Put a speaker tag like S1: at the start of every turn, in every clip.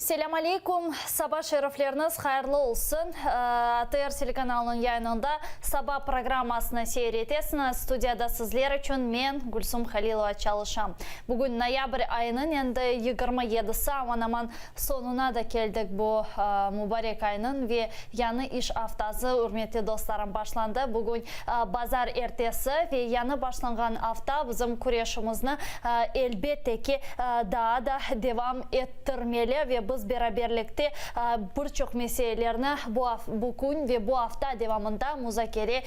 S1: Selâm aleykum, saba şerifleriniz hayırlı olsun. ATR telekanalınıñ yayınında Saba programmasını seyir etesiñiz. Studiyada sizler içün men, Gülsum Halilova, çalışam. Bugün noyabr ayınıñ endi 27-si, aman-aman soñuna da keldik bu mubarek aynıñ ve yañı iş aftası, ürmetli dostlarım, başlandı. Bugün bazar ertesi ve yañı başlanğan afta bizim küreşimizni, elbette ki, daa da devam ettirmeli ve biz beraberlikte bir çoq meselelerni bu bu kün ve bu afta devamında muzakere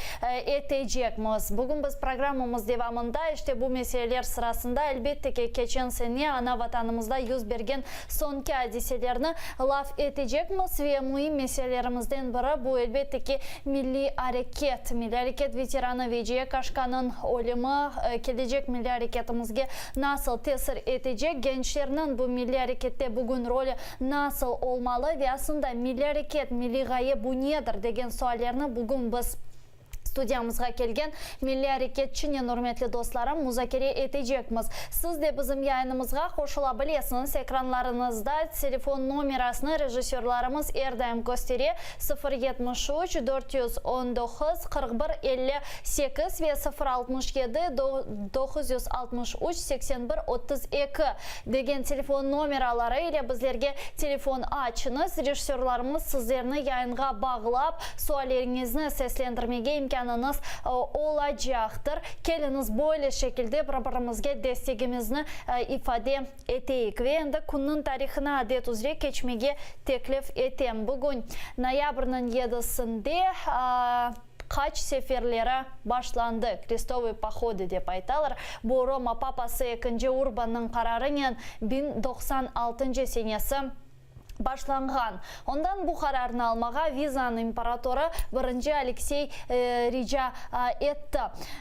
S1: etecekmiz. Bugün biz programmamız devamında işte bu meseleler sırasında, elbette ki, keçen sene ana Vatanımızda 1bergen soñki adiselerni laf etecekmiz ve müim meselelerimizden biri bu, elbette ki, milliy areket. Milliy areket veteranı Veciye Kaşkanıñ ölümi kelecek milliy areketimizge nasıl tesir etecek, gençlerniñ bu milliy arekette bugün rolü nasıl olmalı ve aslında milliy areket, milliy ğaye bu nedir degen suallerni bugün biz Studiyamızğa kelgen milliy areketçinen, ürmetli dostlarım, muzakere etecekmiz. Siz de bizim yayınımızğa qoşula bilesiñiz. Ekranlarıñızda telefon nomerasını rejissörlarımız er daim köstere, 0 73 419 41 58 ve 0 67 963 81 32 degen telefon nomeraları ile bizlerge telefon açıñız. Rejissörlarımız sizlerni yayınğa bağlap, Sualleriñizni seslendirmege imkânıñız olacaqtır. Keliñiz, böyle şekilde bir-birimizge destegimizni ifade eteyik. Ve endi künniñ tarihına adet üzre keçmege teklif etem. Bugün, noyabrniñ yedisinde, Haç seferleri başlandı, Krestovıy pohodı dep aytalar. Bu, Roma papası ekinci Urbannıñ qararınen 1096 senesi başlanğan. Ondan bu qararnı almağa Vizanıñ imperatorı birinci Aleksey rica etti.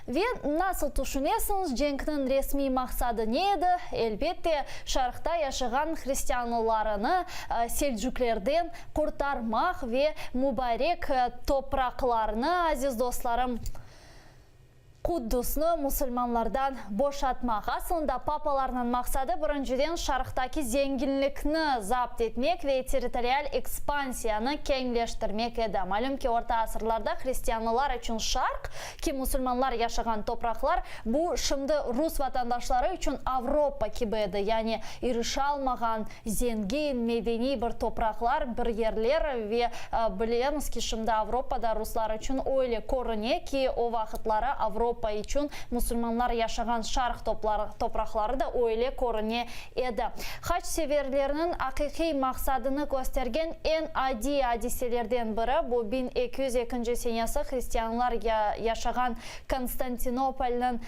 S1: Ve, nasıl tüşünesiñiz, cenkniñ resmiy maqsadı ne edi? Elbette, Şarqta yaşağan hristianlılarını selcüklerden qurtarmaq ve mubarek topraqlarnı, aziz dostlarım, Quddusnı musulmanlardan boşatmaq. Aslında, papalarnıñ maqsadı, birinciden, Şarqtaki zenginlikni zapt etmek ve territorial ekspansiyanı keñleştirmek edi. Malüm ki, orta asırlarda hristianlılar içün Şarq, ki musulmanlar yaşağan topraqlar, bu şimdi rus vatandaşları içün Avropa kibi edi, yani irişalmağan zengin, medeniy bir topraqlar, bir yerler ve bilemiz ki, şimdi Avropada ruslar içün öyle körüne ki, o vaqıtları Avropa içün musulmanlar yaşağan şarq topraqları da öyle körüne edi. Haç severleriniñ aqiqiy maqsadını köstergen eñ adiy adiselerden biri, bu 1202 senesi hristianlar yaşağan Konstantinopolnıñ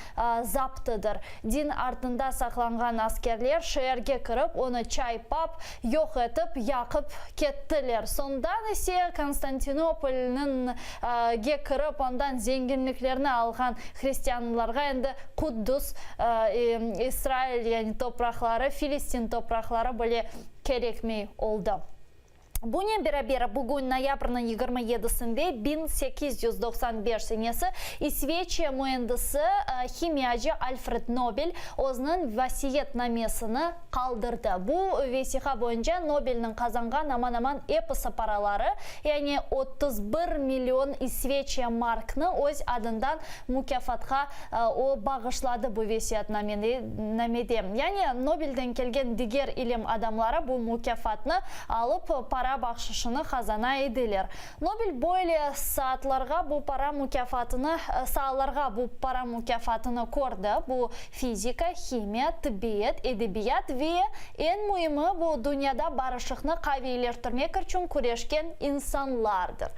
S1: zaptıdır. Din artında saqlanğan askerler şeerge kirip, onı çaypap, yoq etip, yaqıp kettiler. Soñdan ise Konstantinopolniñ ge kirip, ondan zenginliklerni alğan hristianlarğa endi Quddus, İsrail, yani topraqları, Filistin topraqları bile kerekmey oldı. Bunen beraber, bugün, noyabrniñ 27-sinde, 1895 senesi, İsveçiya müendisi, himiyacı Alfred Nobel özüniñ vasiyetnamesini qaldırdı. Bu vesiqa boyunca Nobelniñ qazanğan aman-aman episi paraları, yani 31 million İsveçiya marknı öz adından mukâfatqa o bağışladı bu vesiyetnamede. Yani Nobelden kelgen diger ilim adamları bu mukâfatnı alıp, para bahşışını qazana ediler. Nobel böyle saatlarğa bu para mukâfatını saalarğa bu para mukâfatını kördi, bu fizika, himiya, tıbbiyet, edebiyat ve, eñ müimi, bu dünyada barışıqnı qaviyleştirmek içün küreşken insanlardır.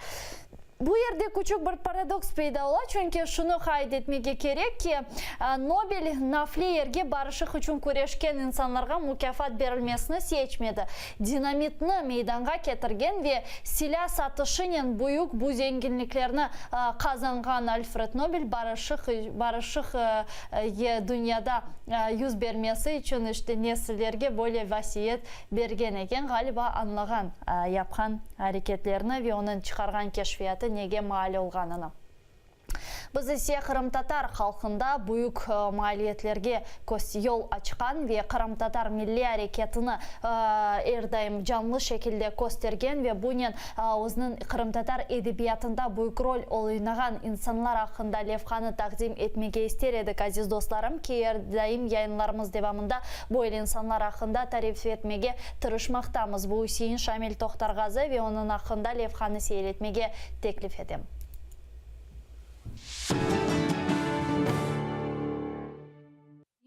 S1: Bu yerde küçük bir paradoks peyda ola, çünki şunı qayd etmege kerek ki, Nobel nafle yerge barışıq içün küreşken insanlarğa mukâfat berilmesini seçmedi. Dinamitni meydanğa ketirgen ve silâ satışınen büyük bu zenginliklerni qazanğan Alfred Nobel barışıq barışıq dünyada 1bermesi içün işte nesillerge böyle vasiyet bergen eken, ğaliba, añlağan yapqan areketlerini ve onıñ çıqarğan keşfiyatı nege maal olğanını. Biz ise qırımtatar halqında büyük maaliyetlerge yol açqan ve qırımtatar milliy areketini er daim canlı şekilde köstergen ve bunen özüniñ qırımtatar edebiyatında büyük rol oynağan insanlar aqqında levhanı taqdim etmege ister edik, aziz dostlarım, ki er daim yayınlarımız devamında böyle insanlar aqqında tarif etmege tırışmaqtamız. Bu Üsein Şamil Tohtarğazı ve onıñ aqqında levhanı seyir etmege teklif etem.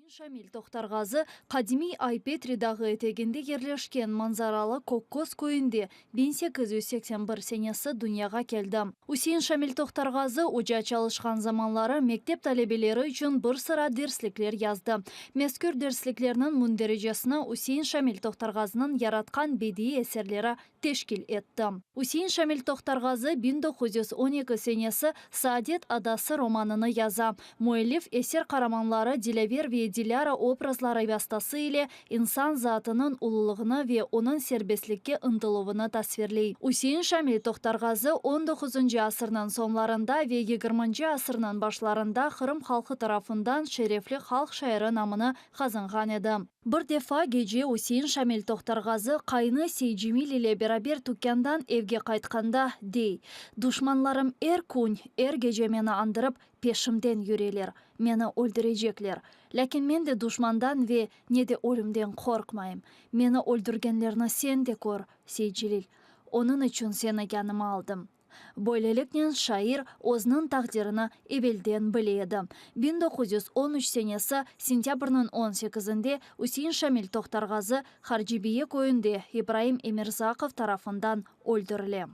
S1: Şamil Tohtarğazı qadimiy Ay-Petri dağı eteginde yerleşken manzaralı Kökköz köyünde 1881 senesi dünyağa keldi. Üsein Şamil Tohtarğazı oca çalışqan zamanları mektep talebeleri içün bir sıra derslikler yazdı. Mezkür dersliklerniñ mündericesini Üsein Şamil Tohtarğazınıñ yaratqan bediiy eserleri teşkil etti. Üsein Şamil Tohtarğazı 1912 senesi Saadet adası romanını yaza. Müellif eser qaramanları Dilâver ve Dilâra obrazları vastası ile insan zatınıñ ululığını ve onıñ serbestlikke ıntıluvını tasvirley. Üsein Şamil Tohtarğazı on doquzıncı asırnıñ soñlarında ve yigirminci asırnıñ başlarında Qırım halqı tarafından şerefli halq şairi namını qazanğan edi. Bir defa gece Üsein Şamil Tohtarğazı qaynı Seycemil ile beraber tükândan evge qaytqanda, dey, Duşmanlarım er kün, er gece meni andırıp, peşimden yüreler, meni öldürecekler. Lâkin men de duşmandan ve ne de ölümden qorqmayım. Meni öldürgenlerni sen de kör, Seycelil. Onıñ içün seni yanıma aldım. Böyleliknen şair özüniñ taqdirini evelden bile edi. 1913 senesi sentâbrniñ on sekizinde Üsein Şamil Tohtarğazı Harcibiye köyünde İbraim Emirzaqov tarafından öldürile.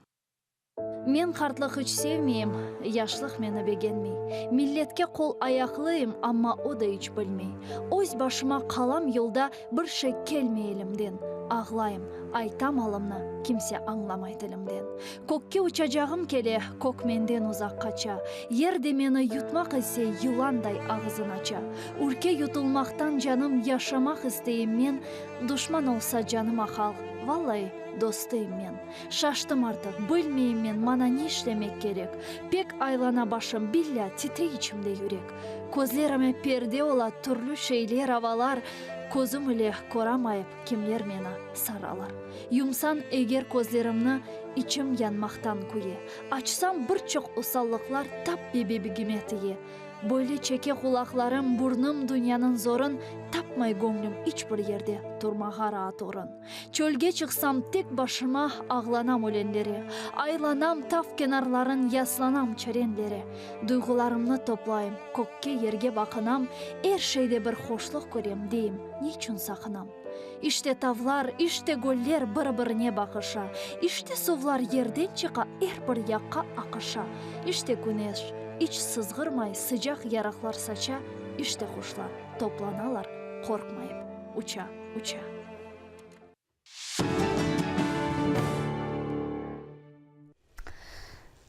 S1: Men qartlıq iç sevmeyim, yaşlıq meni begenmey. Milletke qol-ayaqlıyım, amma o da iç bilmey. Öz başıma qalam yolda, bir şey kelmey elimden. Ağlayım, aytam alımnı, kimse añlamay tilimden. Kökke uçacağım kele, kök menden uzaq qaça. Yer de meni yutmaq ise yılanday ağızın aça. Ürke yutulmaqtan canım yaşamaq isteyim men, Duşman olsa canıma halq, vallai, dostıyım men. Şaştım artıq, bilmeyim men mana nişlemek kerek. Pek aylana başım, billâ, titrey içimde yürek. Közlerime perde ola türlü şeyler, avalar, Közüm ile köramayıp kimler meni saralar. Yumsam eger közlerimni, içim yanmaqtan küye. Açsam bir çoq usallıqlar tap bebegime tiye. Böyle çeke qulaqlarım, burnum dünyanıñ zorun, Tapmay göñlüm iç bir yerde turmağa raat orun. Çölge çıqsam tek başıma ağlanam ölenlere, Aylanam tav kenarların, yaslanam çerenlere. Duyğularımnı toplayım, kökke, yerge baqınam, Er şeyde bir hoşluq körem, deyim, niçün saqınam? İşte tavlar, işte göller bir-birine baqışa, İşte suvlar yerden çıqa, er bir yaqqa aqışa. İşte küneş, iç sızğırmay, sıcaq yarıqlar saça, İşte quşlar toplanalar, qorqmayıp uça, uça.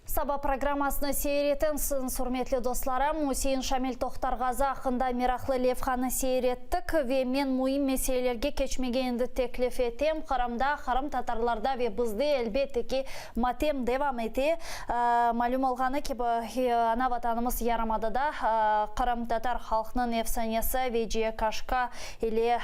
S1: Saba programmasını seyir etensiñiz, ürmetli dostlarım. Üsein Şamil Tohtarğazı aqqında meraqlı levhanı seyir ettik ve men müim meselelerge keçmege endi teklif etem. Qırımda, qırımtatarlarda ve bizde, elbette ki, matem devam ete. Malüm olğanı kibi, ana Vatanımız yarımadada qırımtatar halqnıñ efsanesi Veciye Kaşka ile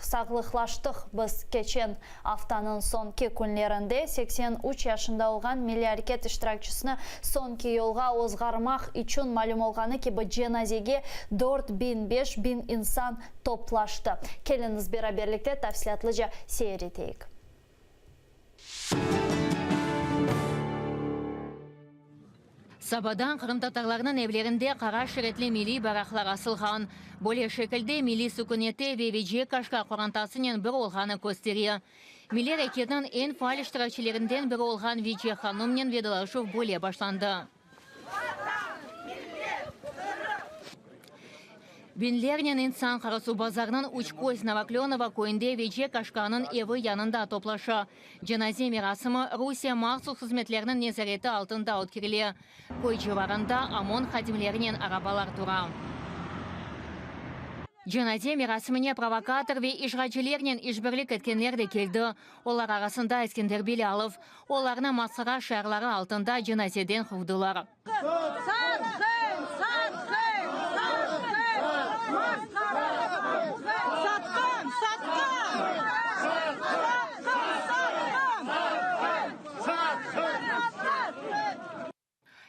S1: Sağlıqlaştıq biz keçen aftanıñ soñki künlerinde 83 yaşında olğan milliy areket iştirakçisini soñki yolğa ozğarmaq içün malüm olğanı kibi cenazege 4000, 5000 insan toplaştı. Keliñiz beraberlikte tafsilâtlıca seyir eteyik.
S2: Sabadan qırımtatarlarnıñ evlerinde qara şeritli milliy bayraqlar asılğan. Böyle şekilde milliy süküneti ve Veciye Kaşka qorantasınen bir olğanı köstere. Milliy areketniñ eñ faal iştirakçilerinden biri olğan Veciye hanımnen vedalaşuv böyle başlandı. Biñlernen insan Qarasuvbazarnıñ Üç Köz, Novoklönovo, köyünde Veciye Kaşkanıñ evi yanında toplaşa. Cenaze merasimi Rusiye mahsus hızmetleriniñ nezareti altında ötkerile. Köy civarında OMON hadimlerinen arabalar tura. Cenaze merasimine provokator ve işğalcilernen işbirlik etkenler de keldi, olar arasında Eskender Bilâlov. Olarnı masqara şiarları altında cenazeden quvdılar.
S3: Satqın! Satqın! Satqın! Masqara! Satqın! Satqın! Satqın! Satqın! Satqın!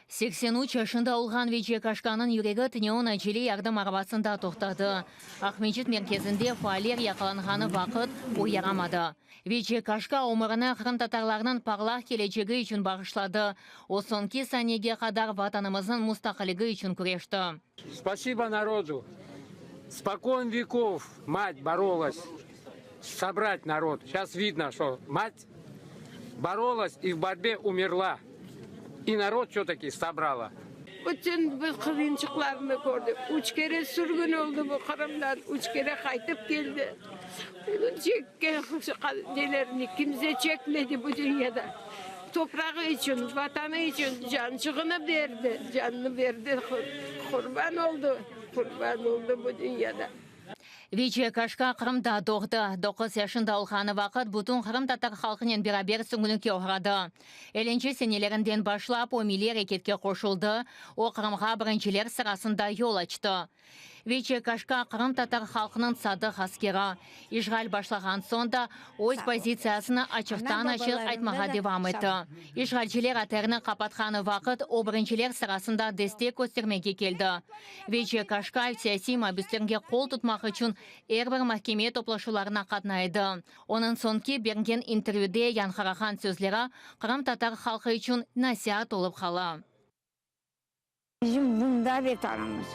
S2: 83 yaşında olğan Veciye Kaşkanıñ yüregi tünevin acele yardım arabasında toqtadı. Aqmescit merkezinde faaller yaqalanğanı vaqıt o yaramadı. Veciye Kaşka ömürini qırımtatarlarnıñ parlaq kelecegi içün bağışladı. O soñki saniyege qadar Vatanımıznıñ mustaqilligi içün küreşti.
S4: Spasibo narodu. Spokon vekov mat borolas sobrat narod. Seyças vidno, şto mat borolas i v borbe umerla, i narod vse-taki sobrala.
S3: Bütün bu qıyınçıqlarnı kördi. Üç kere sürgün oldı bu Qırımdan, üç kere qaytıp keldi. Onıñ çekken nelerini kimse çekmedi bu dünyada. Toprağı içün, Vatanı içün cançığını berdi, canını berdi, qurban oldı, qurban oldı bu dünyada.
S2: Veciye Kaşka Qırımda doğdı. Doquz yaşında olğanı vaqıt bütün qırımtatar halqınen beraber sürgünlikke oğradı. Ellinci senelerinden başlap o milliy areketke qoşuldı, o Qırımğa birinciler sırasında yol açtı. Veciye Kaşka qırımtatar halqınıñ sadıq askeri. İşğal başlağan soñ da öz pozitsiyasını açıqtan-açıq aytmağa devam etti. İşğalciler ATRni qapatqanı vaqıt o birinciler sırasında destek köstermege keldi. Veciye Kaşka siyasiy mabüslerge qol tutmaq içün er bir mahkeme toplaşuvlarına qatnay edi. Onıñ soñki bergen intervyüde yañğırağan sözleri qırımtatar halqı içün nasiat olıp qala.
S5: Bizim bunda Vetanımız.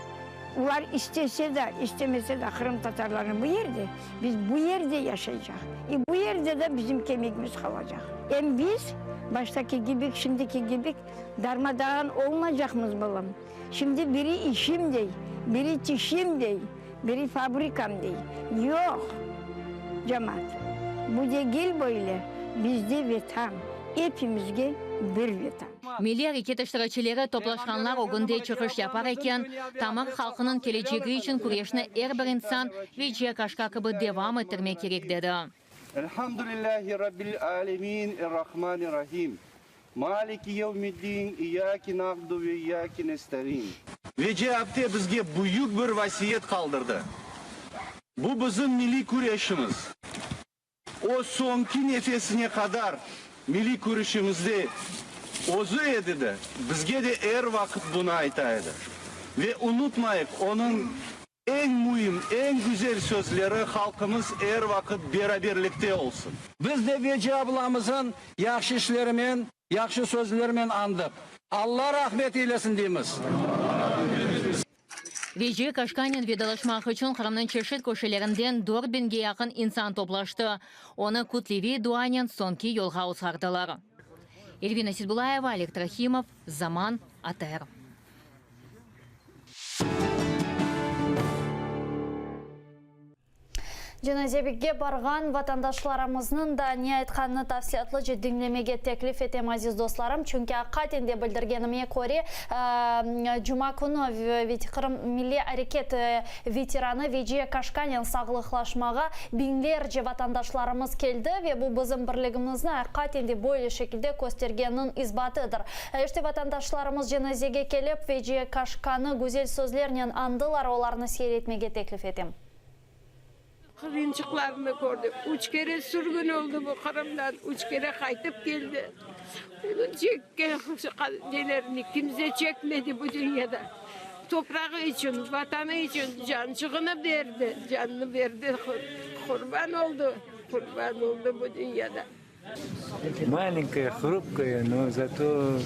S5: Olar istese de, istemese de qırımtatarlarnı bu yerde, biz bu yerde yaşaycaq. İ bu yerde de bizim kemigimiz qalacaq. Em biz baştaki gibik, şimdiki gibik darmadağın olmaycaqmız, balam. Şimdi biri işim dey, biri tişim dey, biri fabrikam dey. Yoq, cemaat, bu degil böyle, bizde Vetan, epimizge bir Vetan.
S2: Milliy areket iştirakçileri toplaşqanlar ögünde çıqış yapar eken, tamır halqınıñ kelecegi içün küreşni er bir insan Veciye Kaşka kibi devam ettirmek kerek, dedi.
S6: Elhamdülillahi Rabbil alemin Errahmanirrahim Maliki yevmiddin İyyâke na'budu ve iyyâke nesta'in.
S7: Veciye apte bizge büyük bir vasiyet qaldırdı. Bu bizim milliy küreşimiz. O soñki nefesine qadar milliy kürüşimizde özü edi de, bizge de er vaqıt bunı ayta edi. Ve unutmayıq, onıñ eñ müim, eñ güzel sözleri, halqımız er vaqıt beraberlikte olsun.
S8: Biz de Veciye ablamızın yahşı işlerimen, yahşı sözlerimen añdıq. Alla rahmet eylesin deymiz.
S2: Veciye Kaşkanen vedalaşmaq içün Qırımnıñ çeşit köşelerinden 4000-ge yaqın insan toplaştı. Onı kütleviy duanen soñki yolğa ozğardılar. Elvina Seitbulayeva, Oleg Trahimov, Zaman, ATR.
S1: Cenazege barğan vatandaşlarımıznıñ da ne aytqanını tafsilâtlıca diñlemege teklif etem, aziz dostlarım, çünki aqiqaten de bildirgenime köre, cuma künü Qırım milliy areket veteranı Veciye Kaşkanen sağlıqlaşmağa biñlerce vatandaşlarımız keldi ve bu bizim birligimizni aqiqaten de böyle şekilde köstergeniniñ isbatıdır. İşte, vatandaşlarımız cenazege kelip, Veciye Kaşkanı güzel sözlernen añdılar, olarnı seyir etmege teklif etem.
S3: Qıyınçıqlarnı kördi. Üç kere sürgün oldı bu Qırımdan, üç kere qaytıp keldi. Onıñ çekken nelerini kimse çekmedi bu dünyada. Toprağı içün, Vatanı içün cançığını berdi, canını berdi, qurban oldı, qurban oldı bu dünyada.
S9: Malenkaya, hrupkaya, no zato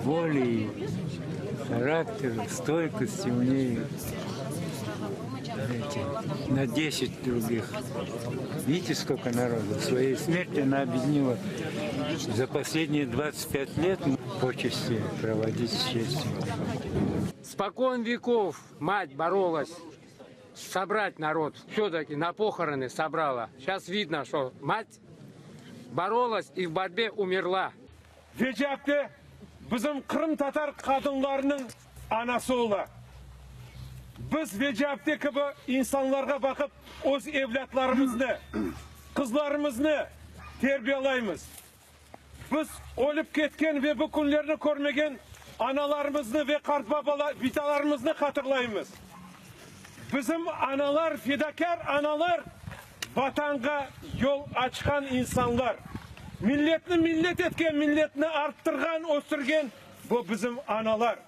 S9: voli, harakter, stoykosti u ney, знаете, na desyat drugih. Vidite, skolko narodu. Svoey smertyu ona obedinila za posledniye 25 let počesti provodit s čestyu.
S4: Spokon vekov mat borolas sobrat narod, vse-taki na pohorony sobrala. Seyças vidno, şto mat borolas i v borbe umerla.
S10: Veciye apte bizim qırımtatar qadınlarınıñ anası ola. Biz Veciye apte kibi insanlarğa baqıp öz evlâtlarımıznı, qızlarımıznı terbiyalaymız. Biz ölip ketken ve bu künlerni körmegen analarımıznı ve qartbabalar, bitalarımıznı hatırlaymız. Bizim analar, fedakâr analar, Vatanğa yol açqan insanlar, milletni millet etken, milletni arttırğan, östürgen bu bizim analar.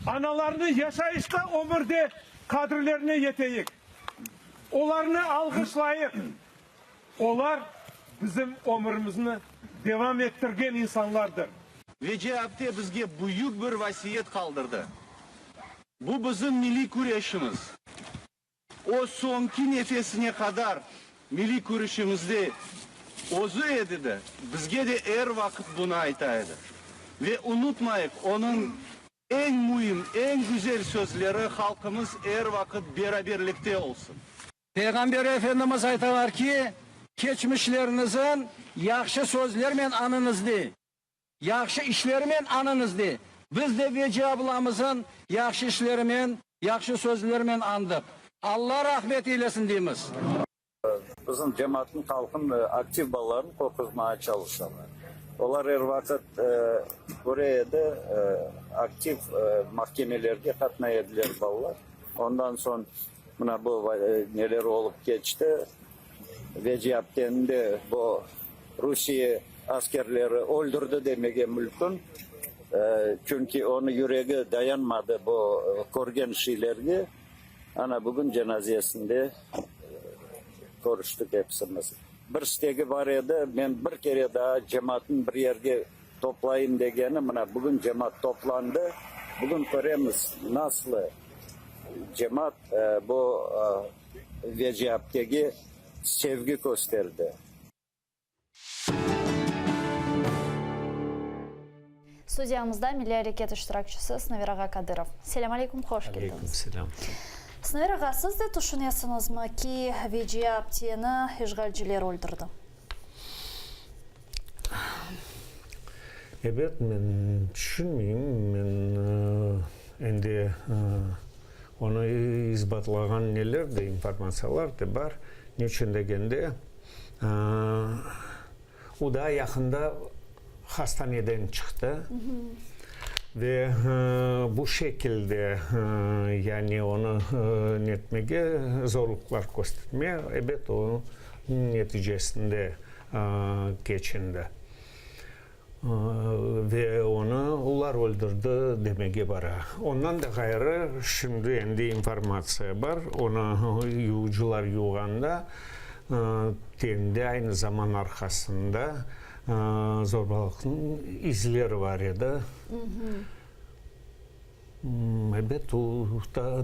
S10: Analarnı yaşayışta, ömürde qadrilerine yeteyik, olarnı alğışlayıq. Olar bizim ömürimizni devam ettirgen insanlardır.
S7: Veciye apte bizge büyük bir vasiyet qaldırdı. Bu bizim milliy küreşimiz. O soñki nefesine qadar milliy küreşimizde özü edi de, bizge de er vaqıt bunı ayta edi. Ve unutmayıq, onıñ eñ müim, eñ güzel sözleri, halqımız er vaqıt beraberlikte olsun.
S8: Peyğamber Efendimiz aytalar ki, Keçmişleriñizin yahşı sözlermen añıñız dey, yahşı işlerimen añıñız dey. Biz de Veciye ablamızın yahşı işlerimen, yahşı sözlerimen añdıq. Alla rahmet eylesin deymiz.
S11: Bizim cemaatnıñ, halqnıñ aktiv balalarını qorquzmağa çalışalar. Olar er vaqıt köre edi, aktiv mahkemelerge qatnay ediler balalar. Ondan soñ mına bu neler olıp keçti, Veciye apteni de bu Rusiye askerleri öldürdi demege mümkün, çünki onıñ yüregi dayanmadı bu körgen şeylerge. Ana, bugün cenazesinde körüştik episimiz. Bir istegi bar edi, men bir kere daa cemaatnı bir yerge toplayım degeni, mına, bugün cemaat toplandı. Bugün köremiz, nasıl cemaat bu Veciye aptege sevgi kösterdi.
S1: Studiyamızda Milliy areket iştirakçisi Sinaver ağa Kadırov. Selâm aleyküm, hoş keldiñiz.
S9: Aleyküm selâm.
S1: Sinaver ağa, siz de tüşünesiñizmi ki, Veciye apteni işğalciler öldürdi?
S9: Ebet, men tüşünmeyim. Men endi onı isbatlağan neler de, informatsiyalar de bar. Niçün degende, O daa yaqında hastaneden çıqtı ve bu şekilde, yani onı netmege zorluqlar kösterme, ebet, o neticesinde keçindi. Ve onı olar öldürdi demege bara. Ondan da ğayrı, şimdi endi informatsiya bar, onı yuvucılar yuvğanda, tende, aynı zaman arqasında zorbalıqnıñ izleri bar edi. Ebet, o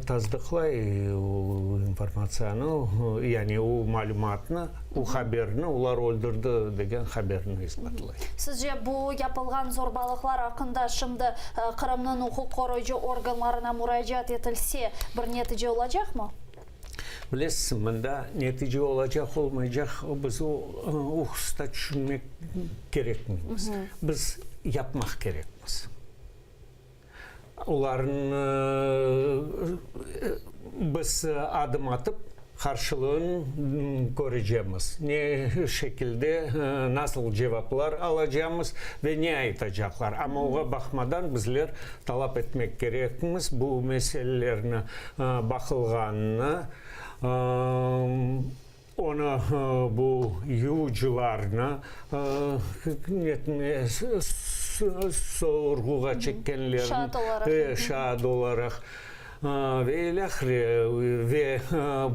S9: tasdıqlay o informatsiyanı, yani o malümatnı, o haberni, olar öldürdi degen haberni isbatlay.
S1: Sizce, bu yapılğan zorbalıqlar aqqında şimdi Qırımnıñ uquq qoruyıcı organlarına muracaat etilse, bir netice olacaqmı?
S9: Bilesiz, mında netice olacaq-olmaycaq biz o hususta tüşünmek kerekmeymiz. Biz yapmaq kerekmiz. Olarnı biz adım atıp, qarşılığın körecemiz, ne şekilde, nasıl cevaplar alacamız ve ne aytacaqlar. Amma oğa baqmadan bizler talap etmek kerekmiz bu meselelerni baqılğanını, Onı, bu yuvucılarnı sorğuğa çekkenlerini, şaat olaraq ve ilâhre, ve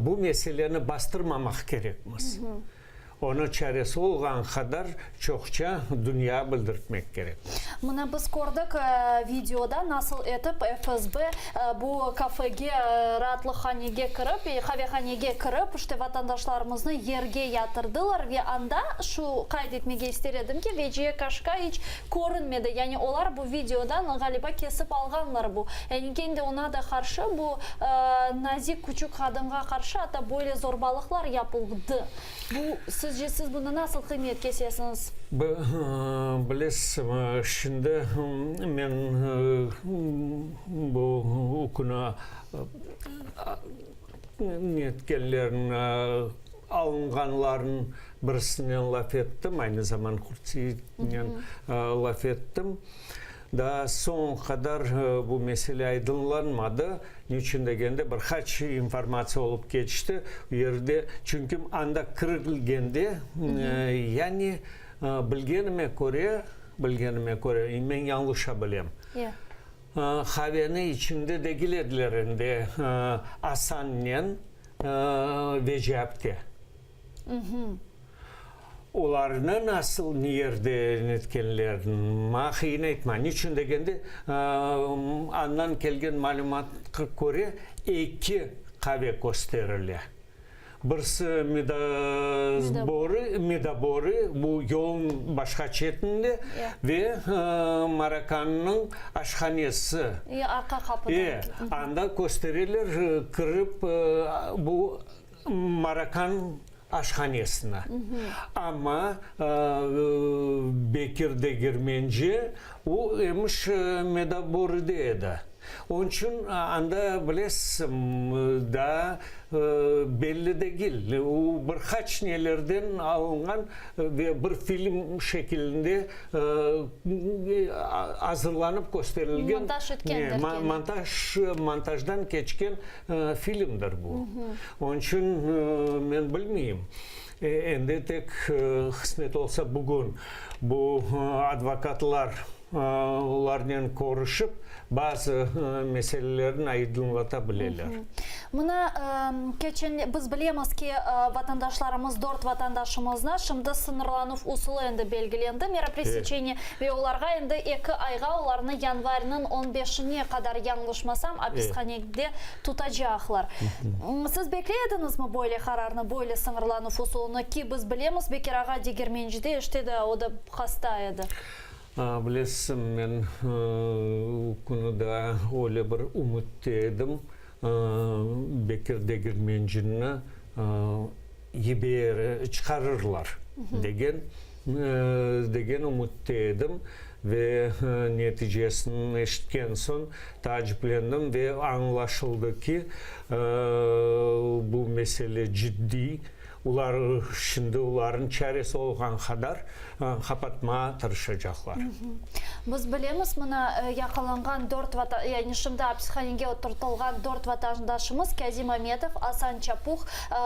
S9: bu meseleni bastırmamaq kerekmiz. Onı çaresi olğan qadar çoqça dünyağa bildirtmek kerek.
S1: Mına biz kördik videoda, nasıl etip FSB bu kafege, raatlıqhanege kirip, qavehanege kirip, işte vatandaşlarımıznı yerge yatırdılar ve anda, şu qayd etmege ister edim ki, Veciye Kaşka iç körünmedi. Yani olar bu videodan, ğaliba, kesip alğanlar bu. Yani kene de oña da qarşı, bu nazik küçük qadınğa qarşı atta böyle zorbalıqlar yapıldı. Bu, sizce. Sizce, siz bunı nasıl qıymet kesesiñiz?
S9: Bilesizmi, şimdi men bu künü netkenlerniñ, alınğanlarnıñ birisinen laf ettim, aynı zaman Qurtseyitnen laf ettim. Daa soñu qadar bu mesele aydınlanmadı. Niçün degende, bir qaç informatsiya olıp keçti o yerde, çünki anda kirilgende, yani bilgenime köre, bilgenime köre, men yañlışa bilem, qaveni içinde degil ediler endi Asannen Veci apte. Olarnı nasıl ne yerde netkenlerini maña qıyın aytma. Niçün degende, andan kelgen malümatqa köre eki qave kösterile. Birisi Medozborı, Medoborı, bu yolnıñ başqa çetinde ve Marakannıñ aşhanesi.
S1: Arqa qapıda.
S9: E, anda köstereler, kirip bu Marakan aşhanesine. Amma Bekir Degirmenci, o emiş Medoborıda edi. Onıñ içün anda, bilesiz, daa belli degil. O bir qaç nelerden alınğan ve bir film şekilinde azırlanıp kösterilgen.
S1: Montaj etkendir.
S9: Montaj, montajdan keçken Filmdir bu. Onıñ içün men bilmeyim, endi tek qısmet olsa bugün bu advokatlar olarnen körüşip, bazı meselelerni aydınlata bileler.
S1: Mına, keçen, biz bilemiz ki, vatandaşlarımız, dört vatandaşımıznı şimdi sıñırlanuv usulı endi belgilendi, mera presečeniya, ve olarğa endi eki ayğa, olarnı yanvarniñ on beşine qadar, yañlışmasam, apishanede tutacaqlar. Siz bekley ediñizmi böyle qararnı, böyle sıñırlanuv usulını, ki biz bilemiz, Bekir ağa Degermencide işte de o da hasta edi.
S9: Bilesiñ, men o künü daa öyle bir ümütte edim, Bekir Degirmencini yiber, çıqarırlar degen, degen ümütte edim ve neticesini eşitken soñ taaciplendim ve añlaşıldı ki, bu mesele ciddiy. Olar şimdi olarnıñ çaresi olğan qadar qapatmağa tırışacaqlar.
S1: Biz bilemiz, mına, yaqalanğan dört vata, yani şimdi apishanege oturtılğan dört vatandaşımız, Kâzim Ametov, Asan Çapuh,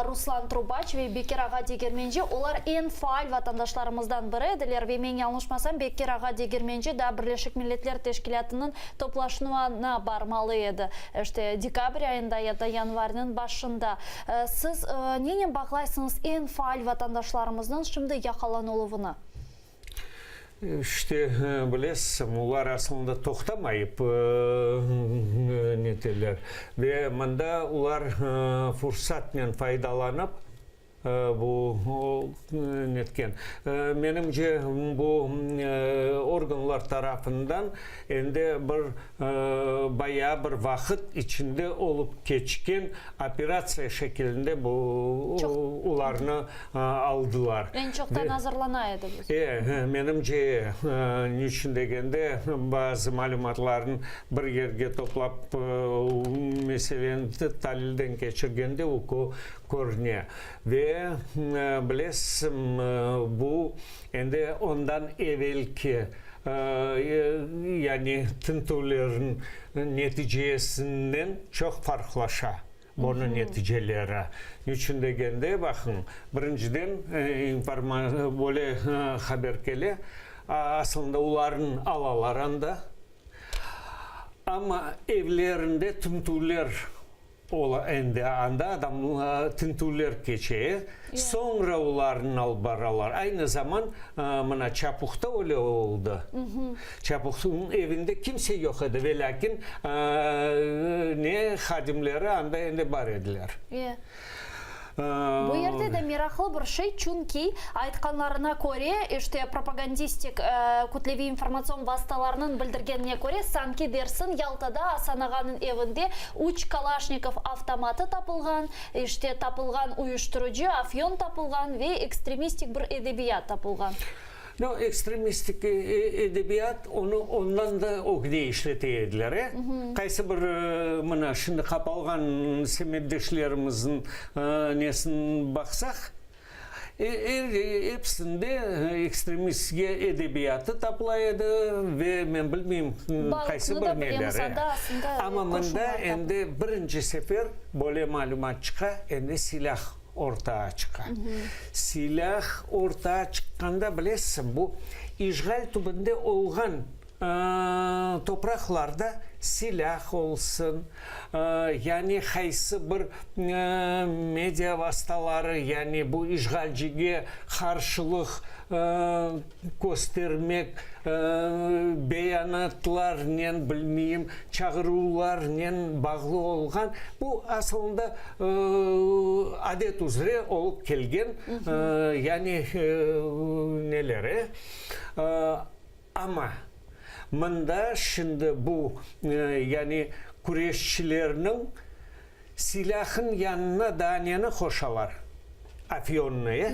S1: Ruslan Trubaç ve Bekir ağa Degermenci, olar eñ faal vatandaşlarımızdan biri ediler ve men yañlışmasam, Bekir ağa Degermenci daa Birleşik Milletler Teşkilâtınıñ toplaşnuvına barmalı edi, işte, dekabr ayında ya da yanvarniñ başında. Siz nenen bağlaysıñız eñ faal vatandaşlarımıznıñ şimdi yaqalanıluvını?
S9: İşte, bilesiñ, olar aslında toqtamayıp neteler. Ve mında olar fursatnen faydalanıp, bu netken. Menimce, bu organlar tarafından endi bir bayağı bir vaqıt içinde olıp keçken operatsiya şekilinde bu olarnı aldılar.
S1: Eñ çoqtan azırlana edi bu.
S9: E, menimce, niçün degende, bazı malümatlarnı bir yerge toplap, meseleni talilden keçirgende o körüne. Ve, bilesiz, bu endi ondan evelki, yani tintüvlerniñ neticesinden çoq farqlaşa bunıñ neticeleri. Niçün degende, baqıñ, birinciden, böyle haber kele, aslında olarnıñ alalar anda, amma evlerinde tintüvler Ola endi anda adam tintüvler keçe, soñra olarnı alıp baralar. Aynı zaman mına Çapuhta öyle oldı. Çapuhnıñ evinde kimse yoq edi, velâkin ne hadimleri anda endi bar ediler.
S1: Bu yerde de meraqlı bir şey, çünki, aytqanlarına köre, işte, propagandistik kütleviy informatsion vastalarnıñ bildirgenine köre, sanki dersiñ Yaltada Asan ağanıñ evinde üç Kalaşnikov avtomatı tapılğan, işte, tapılğan uyuştırıcı, afyon tapılğan ve ekstremistik bir edebiyat tapılğan.
S9: No, ekstremistik edebiyat, onı ondan da ögde işlete ediler, e? Qaysı bir, mına, şimdi qapalğan semetdeşlerimizniñ nesini baqsaq, er episinde ekstremistge edebiyatı tapıla edi ve men bilmeyim, qaysı bir neler, e? Amma mında endi birinci sefer böyle malümat çıqa, endi silâh ortağa çıqa. Silâh ortağa çıqqanda, bilesiñ, bu işğal tübünde olğan topraqlarda silâh olsun, yani qaysı bir media vastaları, yani bu işğalcige qarşılıq köstermek, beyanatlarnen, bilmeyim, çağıruvlarnen bağlı olğan, bu asılında adet üzre olıp kelgen, yani neler, amma mında şimdi bu, yani küreşçilerniñ Silâhın yanına daa neni qoşalar? Afyonnı, e?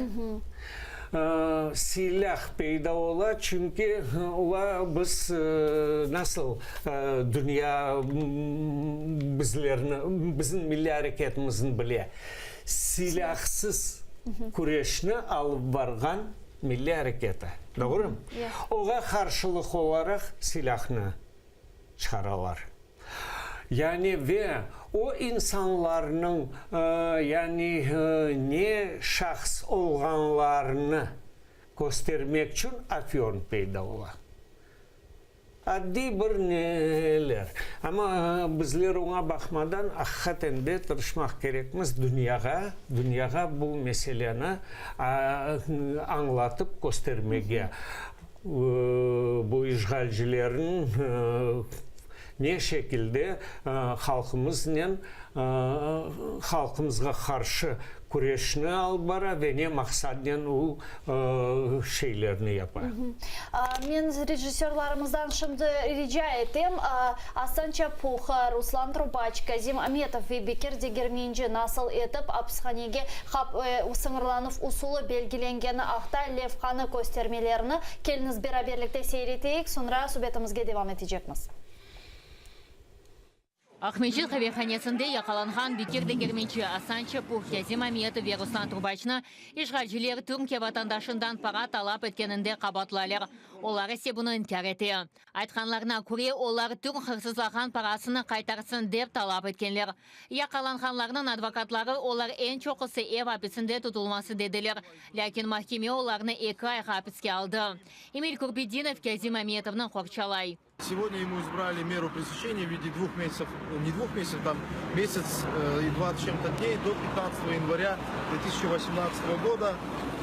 S9: Silâh peyda ola, çünki ola biz nasıl dünya bizlerni, bizim milliy areketimizni bile, silâhsız küreşni alıp barğan milliy areketi, doğrumı? Oğa qarşılıq olaraq silâhnı çıqaralar. Yani ve o insanlarnıñ, yani ne şahs olğanlarını köstermekçün afyon peyda ola. Addiy bir neler. Amma bizler oña baqmadan aqiqaten de tırışmaq kerekmiz dünyağa, dünyağa bu meseleni añlatıp köstermege. Bu işğalcilerniñ ne şekilde halqımıznen, halqımızğa qarşı küreşni alıp bara ve ne maqsadnen o şeylerni yapa.
S1: Men rejissörlarımızdan şimdi rica etem, Asan Çapuh, Ruslan Trubaç, Kazim Ametov ve Bekir Degermenci nasıl etip apishanege sıñırlanuv usulı belgilengeni aqta levhanı köstermelerini keliñiz beraberlikte seyir eteyik, soñra subetimizge devam etecekmiz.
S2: Aqmescit qavehanesinde yaqalanğan Bekir Degermenci, Asan Çapuh, Kâzim Ametov ve Ruslan Trubaçnı işğalciler Türkiye vatandaşından para talap etkeninde qabaatlaylar. Olar ise bunı inkâr ete. Aytqanlarına köre, olar türk hırsızlağan parasını qaytarsın dep talap etkenler. Yaqalanğanlarnıñ advokatları olar eñ çoqusı ev apisinde tutulması dediler, lâkin mahkeme olarnı eki ayğa apiske aldı. Emil Kurbedinov Kâzim Ametovnı qorçalay.
S12: Segodnâ ему избрали меру пресечения в виде двух месяцев, не двух месяцев, там месяц и 20 с чем-то дней до 15 января 2018 года.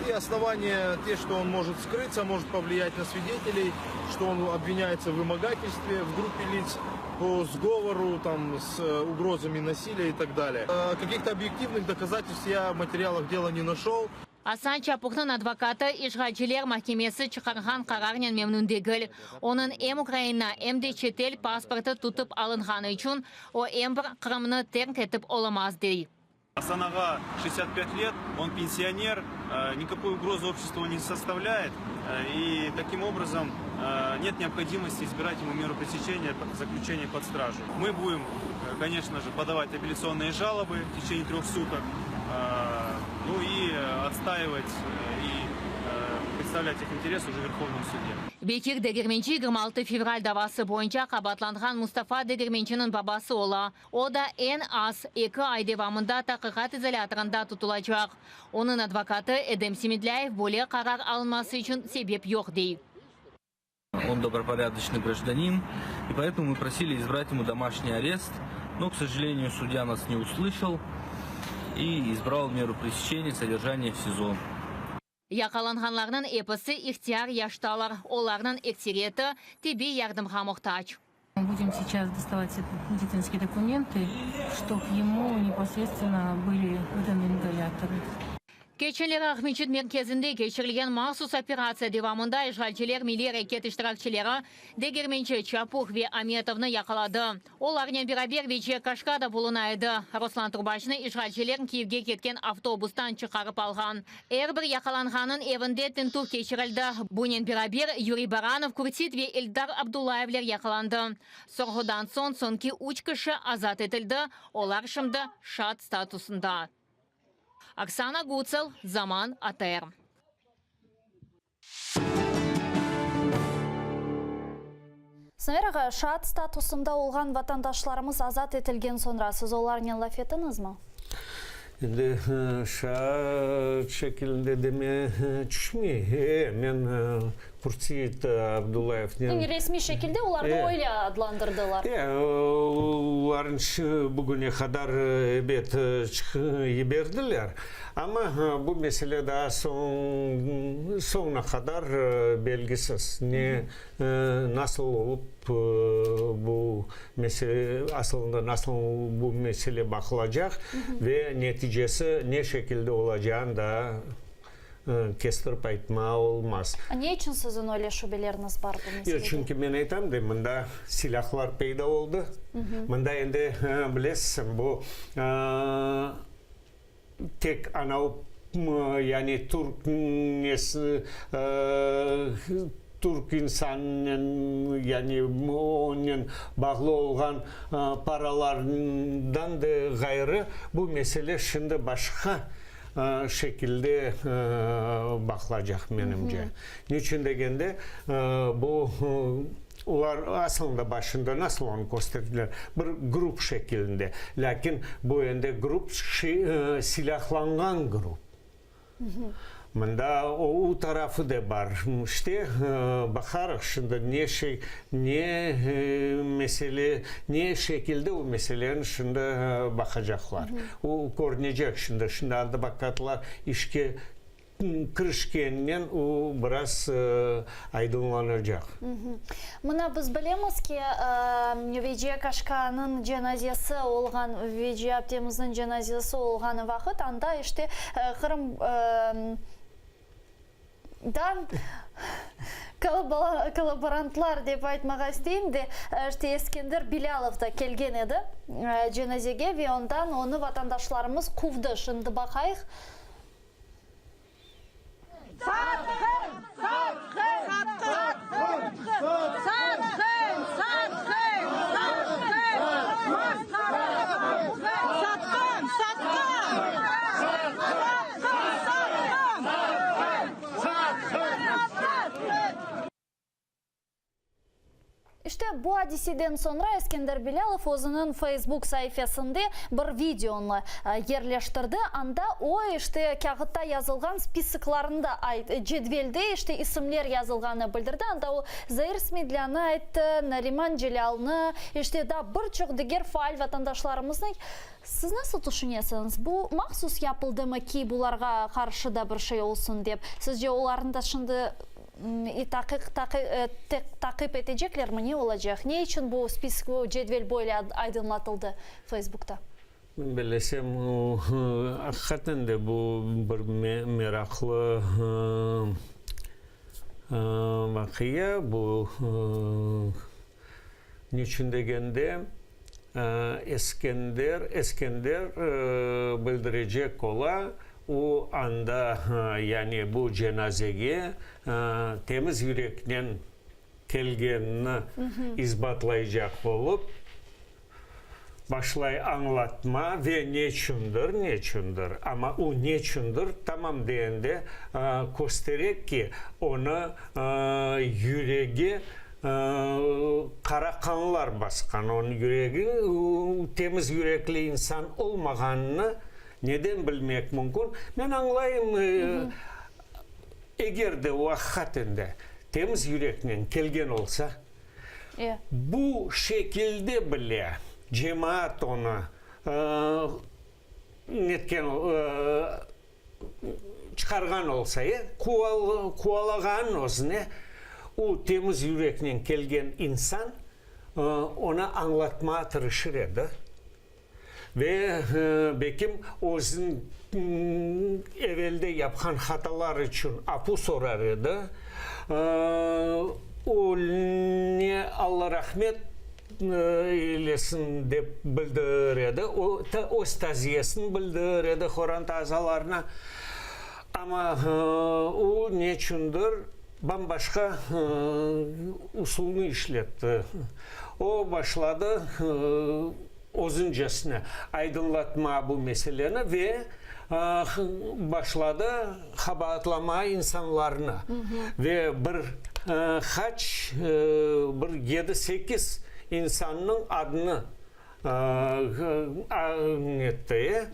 S12: И основания те, что он может скрыться, может повлиять на свидетелей, что он обвиняется в вымогательстве в группе лиц по сговору там, с угрозами насилия и так далее. Каких-то объективных доказательств я в материалах дела не нашел.
S2: Asan Çapuhnıñ advokatı işğalciler mahkemesi çıqarğan qararnen memnün degil. Onıñ em Ukraina, em de çetel pasportı tutıp alınğanı içün o em bir Qırımnı terk etip olamaz, dey.
S13: Asan ağa 65 let, on pensioner, nikakoy ugrozı обществу ne sostavlâet, i takim obrazom net neobhodimosti izbirat emu meru presečeniya, zaklüçeniye pod strajу. Mı budem, koneçno je, podavat apelâtsionnıye jaloby v teçeniye tröh sutok, nu i otstaivat i predstavlât ih interes uje v Verhovnom sude.
S2: Bekir Degermenci 26 fevral davası boyunca qabaatlanğan Mustafa Degermenciniñ babası ola. O da eñ az eki ay devamında taqiqat izolâtorında tutulacaq. Onıñ advokatı Edem Semedlâyev böyle qarar alınması içün sebep yoq, dey.
S14: On dobroporâdoçnıy grajdanin, i poetomu mı prosili izbrat emu domaşniy arest, no, k sojaleniju, sudya nas ne uslışal i izbral meru presečeniya, soderjaniye v SİZO.
S2: Yaqalanğanlarnıñ episi ihtiyar yaştalar, olarnıñ ekseriyeti tibbiy yardımğa muhtac.
S15: Budem seyças dostavat meditsinskiye dokumentı, ştob emu neposredstvenno bıli vıdanı ingalâtorı.
S2: Keçenleri Aqmescit merkezinde keçirilgen mahsus operatsiya devamında işğalciler milliy areket iştirakçileri Degermenci, Çapuh ve Ametovnı yaqaladı. Olarnen beraber Veciye Kaşka da buluna edi. Ruslan Trubaçnı işğalciler Kiyevge ketken avtobustan çıqarıp alğan. Er bir yaqalanğannıñ evinde tintüv keçirildi. Bunen beraber, Yuriy Baranov, Kürtit ve Eldar Abdullayevler yaqalandı. Sorğudan soñ soñki üç kişi azat etildi, olar şimdi şaat statusında. Oksana Gutsal, Zaman, ATR.
S1: Sinaver ağa, şaat statusında olğan vatandaşlarımız azat etilgen soñra siz olarnen laf etiñizmi?
S9: Endi şaat şekilinde deme tüşmey. E, men Qurtseit Abdullayevnen.
S1: Yani resmiy şekilde olarnı öyle adlandırdılar.
S9: E, olarnı bugüne qadar ebet yiberdiler. Amma bu mesele daa soñ, soñuna qadar belgisiz. Ne, nasıl olıp bu mesele, asılında nasıl bu mesele baqılacaq ve neticesi ne şekilde olacağını daa kestirip aytmağa olmaz.
S1: Ne içün siziñ öyle şübeleriniz bar bu meselede?
S9: Çünki men aytam de, mında silâhlar peyda oldı. Mında endi, bilesiñ, bu tek anav, yani türk nesi, türk insanınen, yani onen bağlı olğan paralardan da ğayrı, bu mesele şimdi başqa şekilde baqılacaq, menimce. Niçün degende, bu olar aslında başında nasıl onı kösterdiler? Bir grup şekilinde. Lâkin bu endi grup silâhlanğan grup. Mında o tarafı da bar. İşte, baqarıq şimdi ne şey, ne mesele, ne şekilde o meseleni şimdi baqacaqlar. O körünecek şimdi. Şimdi advokatlar işke kirişkeninen o biraz aydınlanacaq.
S1: Mına biz bilemiz ki, Veciye Kaşkanıñ cenazesi olğan, Veciye aptemizniñ cenazesi olğanı vaqıt anda işte Qırım dan kollaborantlar dep aytmağa isteyim de, işte Eskender Bilâlov da kelgen edi cenazege ve ondan onı vatandaşlarımız quvdı. Şimdi baqayıq.
S16: Satqın! Satqın! Satqın! Satqın! Satqın! Satqın! Masqara! Satqın! Satqın! Satqın! Satqın! Satqın!
S1: İşte, bu adiseden soñra Eskender Bilâlov özüniñ Facebook saifesinde bir videonı yerleştirdi. Anda o, işte, kâğıtta yazılğan spisoklarnı da ayt, cedvelde, işte, isimler yazılğanını bildirdi. Anda o, Zair Smedlânı ayttı, Nariman Celâlnı, işte, daa bir çoq diger faal vatandaşlarımıznı. Siz nasıl tüşünesiñiz, bu mahsus yapıldımı ki, bularğa qarşı da bir şey olsun dep? Sizce, olarnı da şimdi Taqip eteceklermi, ne olacaq? Ne içün bu spisok, bu cedvel böyle aydınlatıldı Facebookta?
S9: Men bellesem, aqiqaten de bu bir meraqlı vaqia. Bu, niçün degende, Eskender, Eskender bildirecek ola, o anda, yani bu cenazege temiz yüreknen kelgenini isbatlaycaq olıp, başlay añlatma ve neçündir, neçündir, amma o neçündir tamam deende köstere ki, onı yüregi Qara qanlar basqan onıñ yüregi, temiz yürekli insan olmağanını neden bilmek mümkün? Men añlayım, eger de o aqiqaten de temiz yüreknen kelgen olsa, bu şekilde bile cemaat onı netken, çıqarğan olsa, e, quvalağan özüne, o temiz yüreknen kelgen insan. Onı añlatmağa tırışır edi ve bekim özüniñ evelde yapqan hatalar içün afu sorar edi. Ölüne Alla rahmet eylesin dep bildirir edi, öz taziyesini bildirir edi qoranta azalarına. Amma o neçündir Bam-başqa usulnı işletti. O, başladı özüncesine aydınlatmağa bu meseleni ve başladı qabaatlamağa insanlarnı. Ve bir qaç, bir yedi-sekiz insannıñ adını Etti,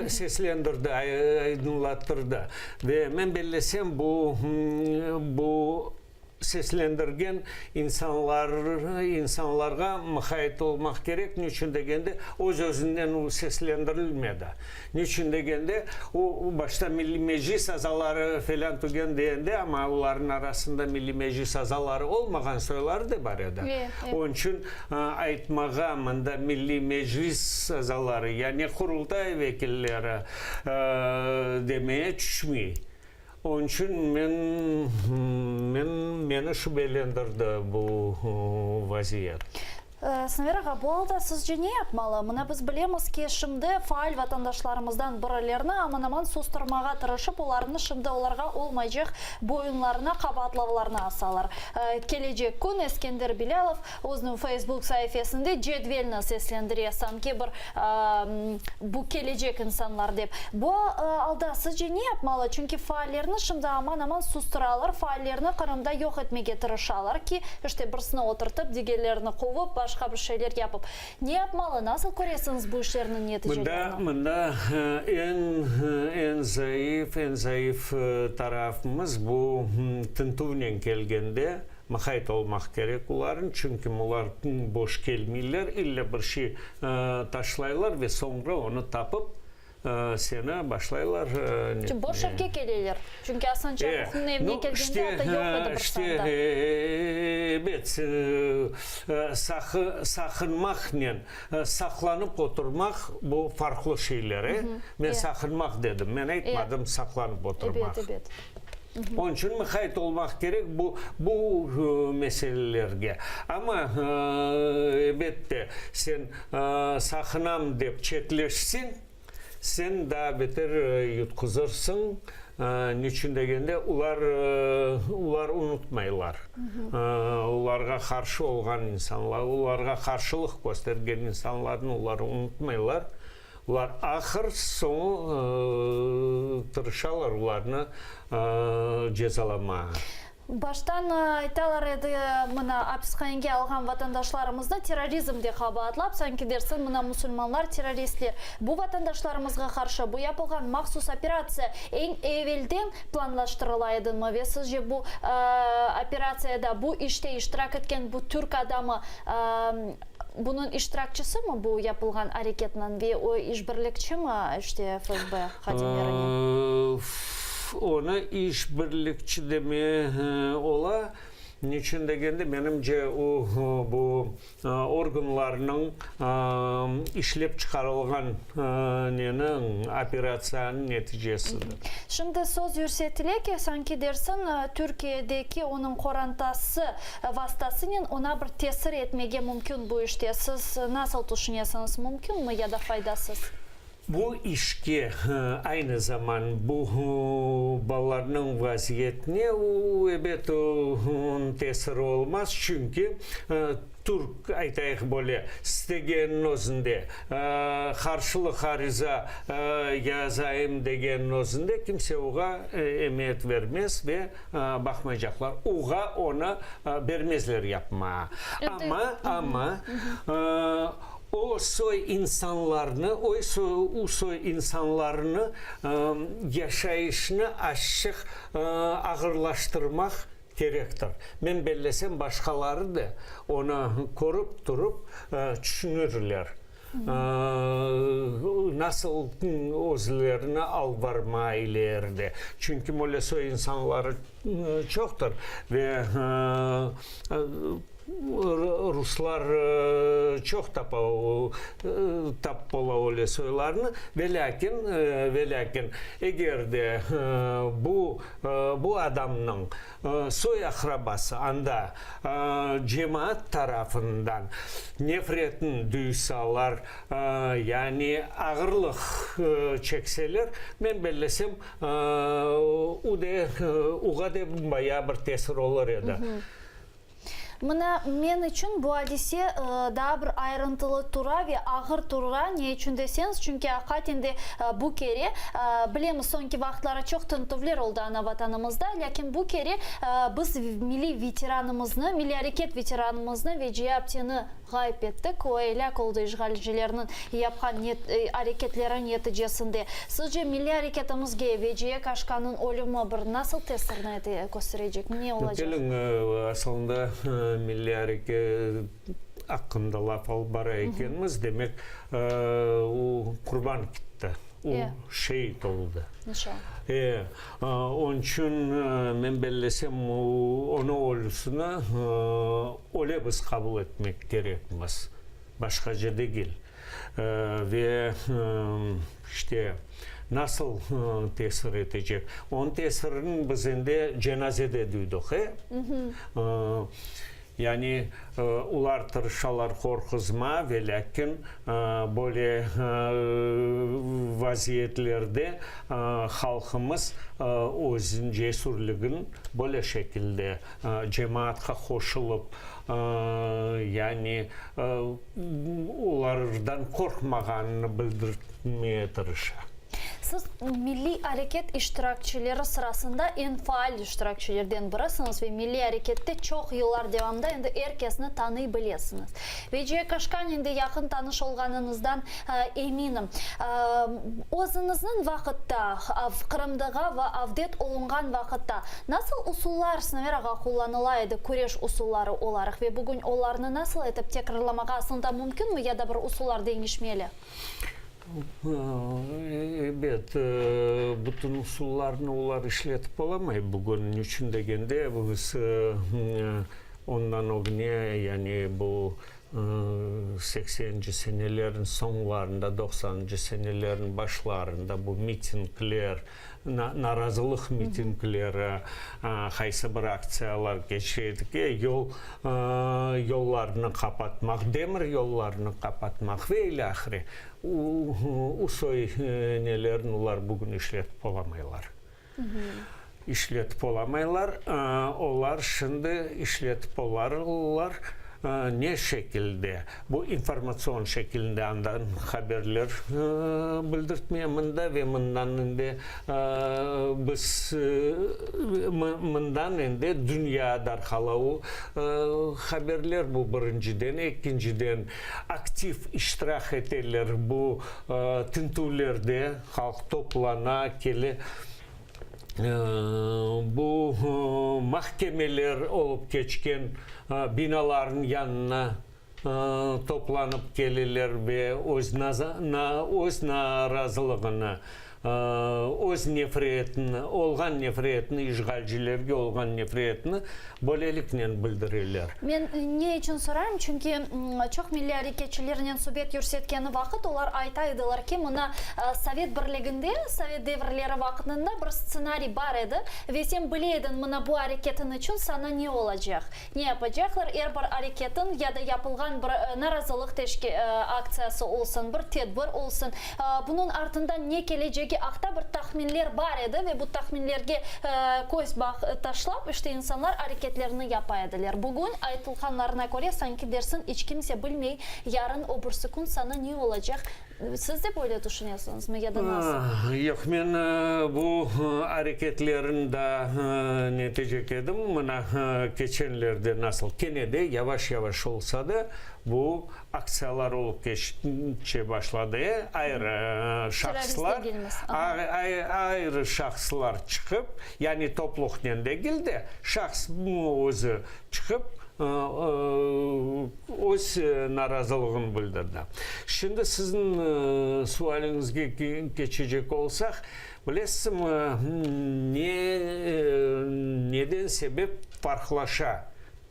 S9: seslendirdi, aydınlattırdı. Ve men bellesem, bu, bu seslendirgen insanlar, insanlarğa muqayt olmaq kerek, niçün degende, öz-özünden o seslendirilmedi. Niçün degende, o, başta Milliy Meclis azaları felân tügen degende, amma olarnıñ arasında Milliy Meclis azaları olmağan soyları da bar edi. Onıñ içün aytmağa mında Milliy Meclis azaları, yani Qurultay vekilleri demeye tüşmey. Onıñ içün men, men, meni şübelendirdi bu vaziyet.
S1: Sinaver ağa, bu alda sizce ne yapmalı? Mına biz bilemiz ki, şimdi faal vatandaşlarımızdan birilerini aman-aman sustırmağa tırışıp, olarnı şimdi olarğa olmaycaq boyunlarına qabaatlavlarnı asalar. Kelecek kün Eskender Bilâlov özüniñ Feysbuk saifesinde cedvelni seslendire, sanki bir bu kelecek insanlar dep. Bu alda sizce ne yapmalı? Çünki faallerni şimdi aman-aman sustıralar, faallerni Qırımda yoq etmege tırışalar ki, işte birisini oturtıp, digerlerini quvıp, başqa bir şeyler yapıp. Ne yapmalı? Nasıl köresiñiz bu işlerniñ neticelerini?
S9: Mında, mında eñ, eñ zayıf, eñ zayıf tarafımız bu tintüvnen kelgende mıqayt olmaq kerek olarnı, çünki olar boş kelmeyler, ille bir şey taşlaylar ve soñra onı tapıp, Seni başlaylar
S1: Çünki boş evge keleler. Çünki Asan Çapuhnıñ evine kelgende ata yoq edi bir sanda.
S9: Ebet, saqınmaqnen saqlanıp oturmaq, bu farqlı şeyler. Men saqınmaq dedim, men aytmadım saqlanıp oturmaq.
S1: Ebet, ebet.
S9: Onıñ içün muqayt olmaq kerek bu bu meselelerge. Amma, ebette, sen saqınam dep çetleşseñ, sen daa beter yutquzırsıñ. Niçün degende, olar, olar unutmaylar. Olarğa qarşı olğan insanlar, olarğa qarşılıq köstergen insanlarnı olar unutmaylar. Olar ahır soñu tırışalar olarnı cezalamağa.
S1: Baştan aytalar edi, mına, apishanege alğan vatandaşlarımıznı terrorizmde qabaatlap, sanki dersiñ, mına, musulmanlar terroristler. Bu vatandaşlarımızğa qarşı bu yapılğan mahsus operatsiya eñ evelden planlaştırıla edimi ve sizce bu operatsiyada, bu işte iştirak etken bu türk adamı Bunıñ iştirakçısımı bu yapılğan areketniñ ve o işbirlikçimi işte FSB hadimlerinen?
S9: Onı işbirlikçi deme ola. Niçün degende, menimce, o, bu organlarnıñ işlep çıqarılğan neniñ, operatsiyanıñ neticesidir.
S1: Şimdi söz yürsetile ki, sanki dersiñ, Türkiyedeki onıñ qorantası vastasınen oña bir tesir etmege mümkün bu işte. Siz nasıl tüşünesiñiz, mümkünmi ya da faydasız?
S9: Bu işke, aynı zaman bu balalarnıñ vaziyetine, o, ebet, onıñ tesiri olmaz, çünki Türk, aytayıq böyle, istegenniñ özünde, qarşılıq ariza yazayım degenniñ özünde kimse oğa emiyet vermez ve baqmaycaqlar. Oğa onı bermezler yapmağa. Amma, amma o soy insanlarnı, o soy insanlarnı yaşayışını azçıq ağırlaştırmaq Kerektir. Men bellesem, başqaları da onı körip turıp tüşünirler, nasıl özlerini alıp barma ileride. Çünki böyle soy insanları çoqtır ve. Ruslar çoq tapa, tapıp ola öyle soylarnı, velâkin, velâkin, eger de bu, bu adamnıñ soy-aqrabası anda cemaat tarafından nefretni duysalar, yani ağırlıq çekseler, men bellesem, u de, uğa de bayağı bir tesir olur edi.
S1: Mına, men içün bu adise daa bir ayrıntılı tura ve ağır tura. Ne içün deseñiz, çünki aqaten de bu kere, bilemiz, soñki vaqıtları çoq tintüvler oldı ana Vatanımızda, lâkin bu kere biz milliy veteranımıznı, milliy areket veteranımıznı Veciye apteni ğayıp ettik. O, elâk oldı işğalcilerniñ yapqan areketleri neticesinde. Sizce, milliy areketimizge Veciye Kaşkanıñ ölümi bir nasıl tesirini kösterecek, ne olacaq?
S9: Keliñ, asılında milliy areket aqqında laf alıp bara ekenmiz, demek, o qurban kitti, o şeit oldı.
S1: İnşallah.
S9: E, onıñ içün men bellesem, onıñ ölüsini öyle biz qabul etmek kerekmiz, başqaca degil. Ve, işte, nasıl tesir etecek? Onıñ tesirini biz endi cenazede duydıq, e? Yani, olar tırışalar qorquzma, velâkin böyle vaziyetlerde halqımız özüniñ cesürligini böyle şekilde cemaatqa qoşulıp, yani olardan qorqmağanını bildirtmeye tırışa.
S1: Siz milliy areket iştirakçileri sırasında eñ faal iştirakçilerden birisiñiz ve milliy arekette çoq yıllar devamında endi er kesni tanıy bilesiñiz. Veciye Kaşkanen de yaqın tanış olğanıñızdan eminim. Özüñizniñ vaqıtta, Qırımdığa ve avdet olunğan vaqıtta nasıl usullar, Sinaver ağa, qullanıla edi küreş usulları olaraq ve bugün olarnı nasıl etip tekrarlamağa aslında mümkünmi ya da bir usullar deñişmeli?
S9: Ebet, bütün usullarnı olar işletip olamay bugün. Niçün degende, biz ondan ögüne, yani bu sekseninci senelerniñ soñlarında, doqsanıncı senelerniñ başlarında bu mitingler, narazılıq mitingleri, qaysı bir aktsiyalar keçe edik, yol yollarını qapatmaq, demir yollarını qapatmaq ve ilâhre. O soy nelerni olar bugün işletip olamaylar. İşletip olamaylar. Olar şimdi işletip olarlar ne şekilde? Bu informatsion şekilinde andan haberler bildirtmeye mında ve mından endi biz mından endi dünya darqala o haberler bu birinciden. Ekinciden aktiv iştirak eteler bu tintüvlerde halq toplana, kele. Bu mahkemeler olıp keçken binalarnıñ yanına toplanıp keleler ve öz öz narazılığını, öz nefretini, olğan nefretini, işğalcilerge olğan nefretini böyleliknen bildireler.
S1: Men ne içün sorayım, çünki çoq milliy areketçilernen subet yürsetkeni vaqıt olar ayta ediler ki, mına Sovet Birliginde, sovet devirleri vaqtında bir stsenariy bar edi ve sen bile ediñ, mına bu areketiñ içün saña ne olacaq, ne yapacaqlar, er bir areketiñ ya da yapılğan bir narazılıq aktsiyası olsun, bir tedbir olsun, bunıñ artından ne kelecegi aqta bir tahminler bar edi ve bu tahminlerge köz taşlap, işte, insanlar areketlerini yapa ediler. Bugün, aytılğanlarına köre, sanki dersiñ, iç kimse bilmey, yarın, öbürsi kün saña ne olacaq. Siz de böyle tüşünesiñizmi ya da nasıl?
S9: Yoq, men bu areketlerin da netecek edim. Mına, keçenlerde nasıl, kene de yavaş-yavaş olsa da, bu Aktsiyalar olıp keçe başladı, ayrı şahıslar, ayrı şahıslar çıqıp, yani topluqnen degil de, şahs özü çıqıp, öz narazılığını bildirdi. Şimdi siziñ sualiñizge keçecek olsaq, bilesizmi, ne, neden sebep farqlaşa?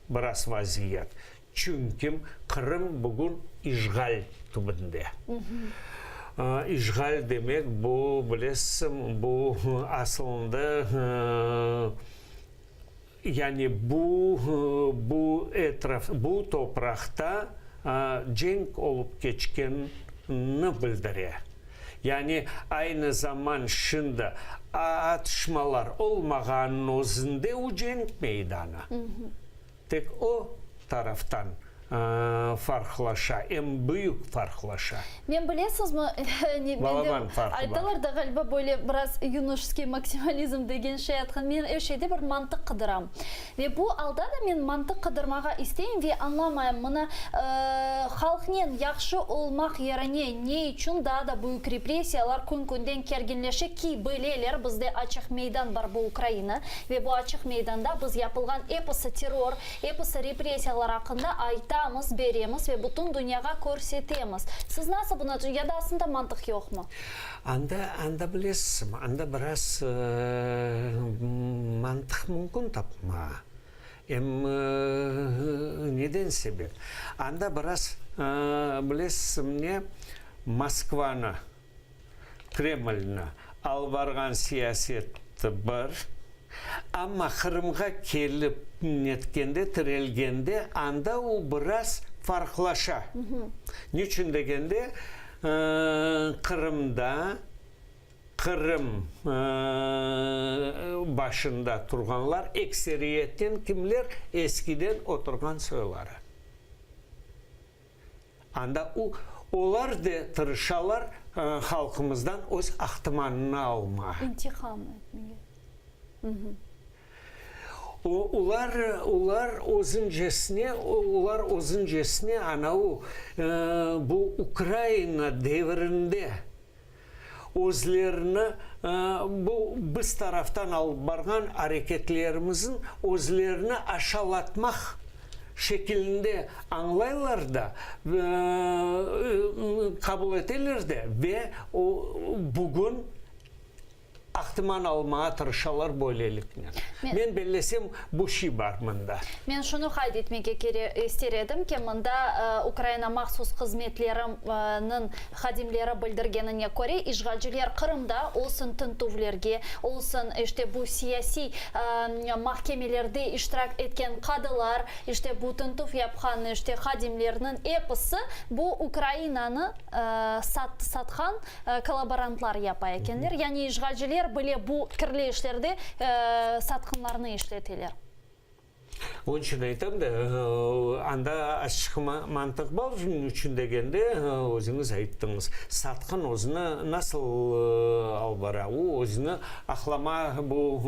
S9: biraz vaziyet. Çünki Qırım bugün işğal tübünde. İşğal demek, bu, bilesiñ, bu asılında, yani bu, bu etraf, bu topraqta cenk olıp keçkenini bildire. Yani aynı zaman şimdi atışmalar olmağanınıñ özünde o cenk meydanı. Tek o taraftan farqlaşa, em büyük farqlaşa.
S1: Men bilesizmi, ne,
S9: Balaban farqı bar.
S1: Aytalar da ğaliba böyle biraz yunoşeskiy maksimalizm degen şey aytqan, men er şeyde bir mantıq qıdıram. Ve bu alda da men mantıq qıdırmağa isteyim ve añlamayım, mına, halqnen yahşı olmaq yerine ne içün daa da büyük repressiyalar kün-künden kerginleşe ki, bileler, bizde açıq meydan bar, bu Ukraina, Ve bu açıq meydanda biz yapılğan episi terror, episi repressiyalar aqqında aytamız, beremiz ve bütün dünyağa körsetemiz. Siz nasıl bunı, ya da aslında mantıq yoqmı?
S9: Anda, anda bilesizmi, anda biraz mantıq mümkün tapmağa. Em neden sebep? Anda biraz, bilesizmi ne, Moskvanı Kremlni alıp barğan siyaseti bir, amma Qırımğa kelip netkende, tirelgende, anda o biraz farqlaşa. Niçün degende, Qırımda Qırım başında turğanlar ekseriyetten kimler? Eskiden oturğan soyları. Anda u, olar de tırışalar halqımızdan öz aqtımanını almağa.
S1: İntiqam etmege.
S9: O, olar, olar özüncesine, olar özüncesine ana u, bu Ukraina devrinde özlerini bu biz taraftan alıp barğan areketlerimizin özlerini aşalatmaq şekilinde añlaylar da, qabul eteler de ve bugün Aqtıman almağa tırışalar böyleliknen. Men bellesem, bu şiy bar mında.
S1: Men şunı qayd etmege ister edim ki, mında Ukraina mahsus hızmetleriniñ hadimleri bildirgenine köre, işğalciler Qırımda olsun tintüvlerge, olsun, işte, bu siyasiy mahkemelerde iştirak etken qadılar, işte, bu tintüv yapqan, işte, hadimlerniñ episi bu Ukrainanı satqan Kollaborantlar yapa ekenler, yani işğalciler bile bu kirli işlerde satqınlarnı işleteler.
S9: Onıñ içün aytam da, anda azçıq mantıq bar, şunıñ içün degende, özüñiz ayttıñız, satqın özüni nasıl alıp bara? O, özüni aqlama, bu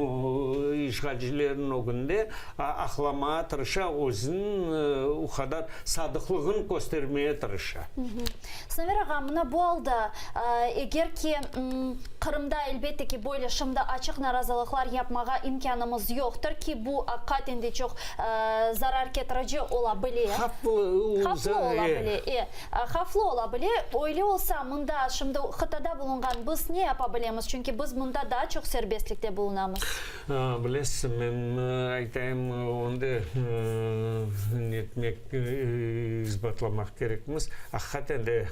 S9: işğalcilerniñ ögünde aqlamağa tırışa, özüniñ o qadar sadıqlığını köstermege tırışa.
S1: Sinaver ağa, mına bu alda, eger ki, Qırımda, elbette ki, böyle şimdi açıq narazılıqlar yapmağa imkânımız yoqtır, ki, bu aqiqaten de çoq zarar ketirici ola bile.
S9: Havflı
S1: Havflı ola bile, e. Havflı ola bile. Öyle olsa, mında şimdi qıtada bulunğan biz ne yapa bilemiz? Çünki biz mında daa çoq serbestlikte bulunamız.
S9: Bilesiz, men aytayım, onda netmek, isbatlamaq kerekmiz. Aqiqaten de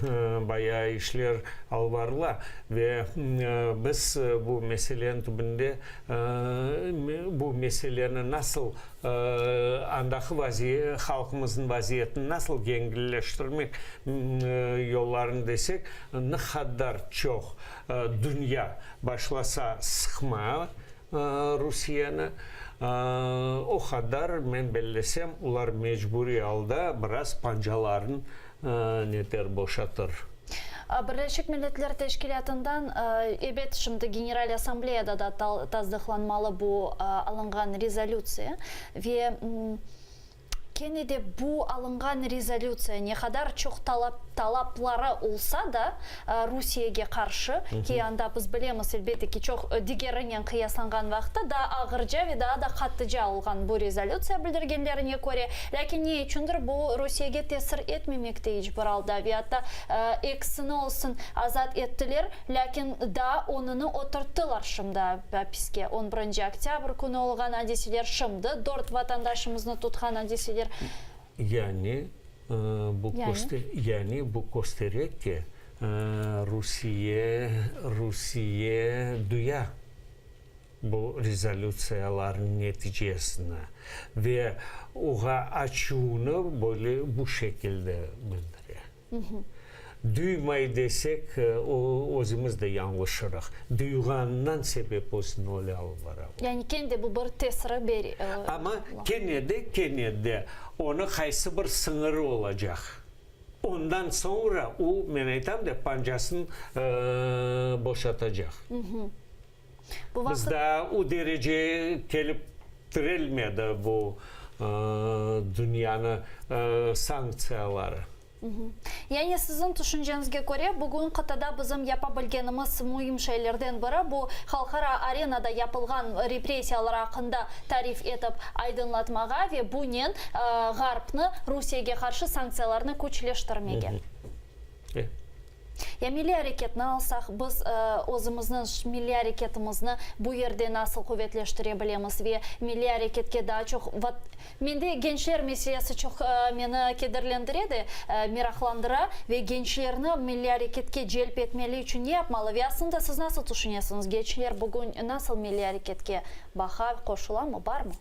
S9: bayağı işler alıp barıla ve biz bu meseleniñ tübünde bu meseleni nasıl andaki vaziye, halqımıznıñ vaziyetini nasıl yengilleştirmek yollarını desek, ne qadar çoq dünya başlasa sıqma Rusiyeni, o qadar, men bellesem, olar mecburiy alda biraz pancaların neter, boşatır.
S1: Birleşik Milletler Teşkilâtından, ebet, şimdi General Assambleyada da tasdıqlanmalı bu alınğan rezolütsiya ve. Kene de bu alınğan rezolütsiya ne qadar çoq talap, talapları olsa da, Rusiyege qarşı, ki anda biz bilemiz, elbette ki, çoq digerinen qıyaslanğan vaqıtta daa ağırca ve daa da qattıca olğan bu rezolütsiya bildirgenlerine köre, lâkin ne içündir bu Rusiyege tesir etmemekte iç bir alda ve atta ekisini olsun azat ettiler, lâkin daa onunı oturttılar şimdi apiske. On birinci oktâbr künü olğan adiseler, şimdi dört vatandaşımıznı tutqan adiseler.
S9: Yani bu yani bu köstere ki, Rusiye Rusiye duya bu rezolütsiyalarnıñ neticesini ve oğa açuvını böyle bu şekilde bildire. Duymay desek, o, özümiz de yañlışırıq. Duyğanından sebep özüni öyle alıp bara.
S1: Yani kene de bu bir tesiri bere.
S9: Amma kene de, kene de onıñ qaysı bir sıñırı olacaq. Ondan soñra o, men aytam da, pancasını boşatacaq. Biz daa o dereceye kelip tirelmedi bu dünyanı sanktsiyaları.
S1: Yani siziñ tüşünceñizge köre, bugün qıtada bizim yapa bilgenimiz müim şeylerden biri, bu halqara arenada yapılğan repressiyalar aqqında tarif etip aydınlatmağa ve bunen Ğarpnı Rusiyege qarşı sanktsiyalarnı küçleştirmege. Ya milliy areketni alsaq, biz özümizniñ milliy areketimizni bu yerde nasıl quvetleştire bilemiz ve milliy areketke daa çoq Mende gençler meselesi çoq meni kederlendire de, meraqlandıra ve gençlerni milliy areketke celp etmeli içün ne yapmalı ve aslında siz nasıl tüşünesiñiz, gençler bugün nasıl milliy areketke baqa, qoşulamı, barmı?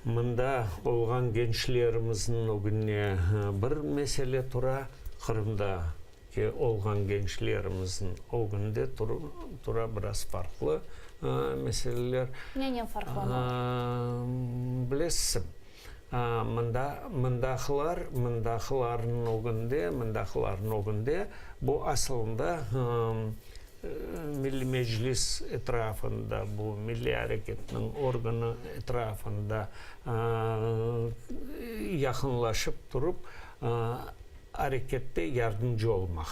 S9: Mında olğan gençlerimizniñ ögüne bir mesele tura, Qırımda olğan gençlerimizniñ ögünde tura biraz farqlı meseleler.
S1: Nenen farqlana?
S9: Bilesiz, mında mındaqılar, mındaqılarnıñ ögünde, mındaqılarnıñ ögünde bu asılında Milliy Meclis etrafında, bu milliy areketniñ organı etrafında yaqınlaşıp turıp, arekette yardımcı olmaq.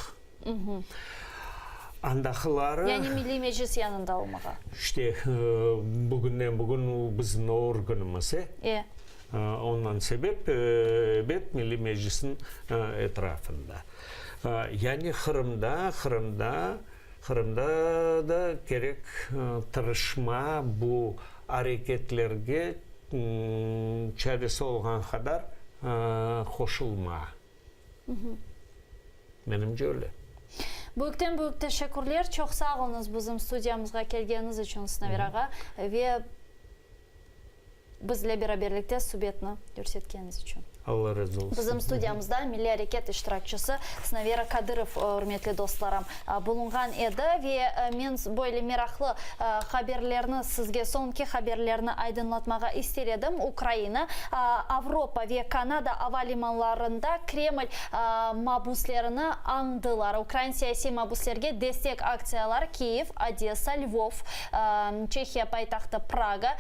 S9: Andaqıları.
S1: Yani Milliy Meclis yanında olmağa.
S9: İşte, bugünden bugün o bizim organımız, e.
S1: E.
S9: Ondan sebep, ebet, Milliy Meclisniñ etrafında. Yani Qırımda, Qırımda, Qırımda da kerek tırışma bu areketlerge çaresi olğan qadar qoşulma. Menimce öyle.
S1: Büyükten büyük teşekkürler. Çoq sağ oluñız bizim studiyamızğa kelgeniñiz içün, Sinaver ağa, ve Bizle beraberlikte subetni yürsetkeniñiz içün.
S9: Alla razı olsun.
S1: Bizim studiyamızda milliy areket iştirakçisi Snavera Kadırov, ürmetli dostlarım, bulunğan edi ve men böyle meraqlı haberlerni sizge, soñki haberlerni aydınlatmağa ister edim. Ukraina, Avropa ve Kanada ava limanlarında Kreml mabuslerini añdılar. Ukrain siyasiy mabuslerge destek aktsiyaları Kiyev, Odessa, Lvov, Çehiya paytahtı Praga,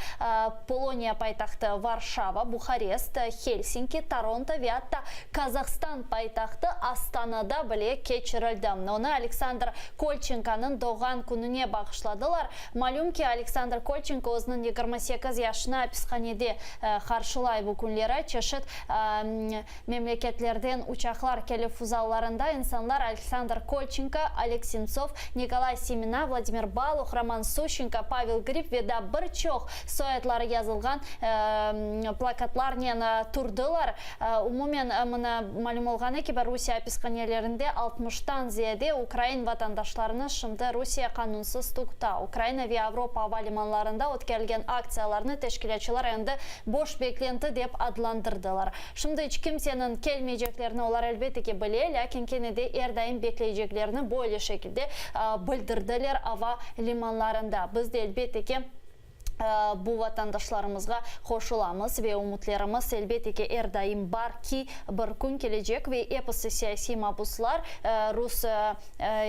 S1: Poloniya paytahtı Varşava, Buharest, Helsinki, Toronto ve atta Kazahstan paytahtı Astanada bile keçirildi. Onı Aleksandr Kolçenkonıñ doğğan kününe bağışladılar. Malüm ki, Aleksandr Kolçenko özüniñ 28 yaşını apishanede qarşılay. Bu künleri çeşit Memleketlerden uçaqlar kelip fuzallarında insanlar Aleksandr Kolçenko, Oleg Sentsov, Nikolay Semena, Vladimir Baluh, Roman Suşçenko, Pavel Grib ve daa bir çoq soyadları yazılğan plakatlarnen turdılar. Umumen, mına, malüm olğanı kibi, Rusiye apishanelerinde altmıştan ziyade ukrain vatandaşlarını şimdi Rusiye qanunsız tuta. Ukraina ve Avropa ava limanlarında ötkerilgen aktsiyalarnı teşkilâtçılar endi boş beklenti dep adlandırdılar. Şimdi iç kimseniñ kelmeyceklerini olar elbette ki bile, lâkin kene de er daim bekleyceklerini böyle şekilde bildirdiler ava limanlarında. Biz de elbette ki. Bu vatandaşlarımızğa qoşulamız ve ümütlerimiz, elbette ki, er daim bar ki, bir kün kelecek ve episi siyasiy mabuslar, rus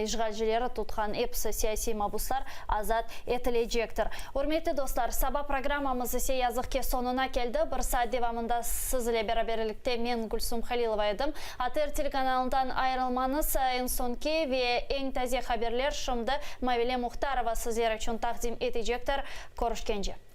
S1: işğalcileri tutqan episi siyasiy mabuslar azat etilecektir. Ürmetli dostlar, saba programmamız ise, yazıq ki, soñuna keldi. Bir saat devamında siz ile beraberlikte men, Gülsum Halilova edim. ATR telekanalından ayırılmañız, eñ soñki ve eñ taze haberler şimdi Mavile Muhtarova sizler içün taqdim etecektir. Körüşkence.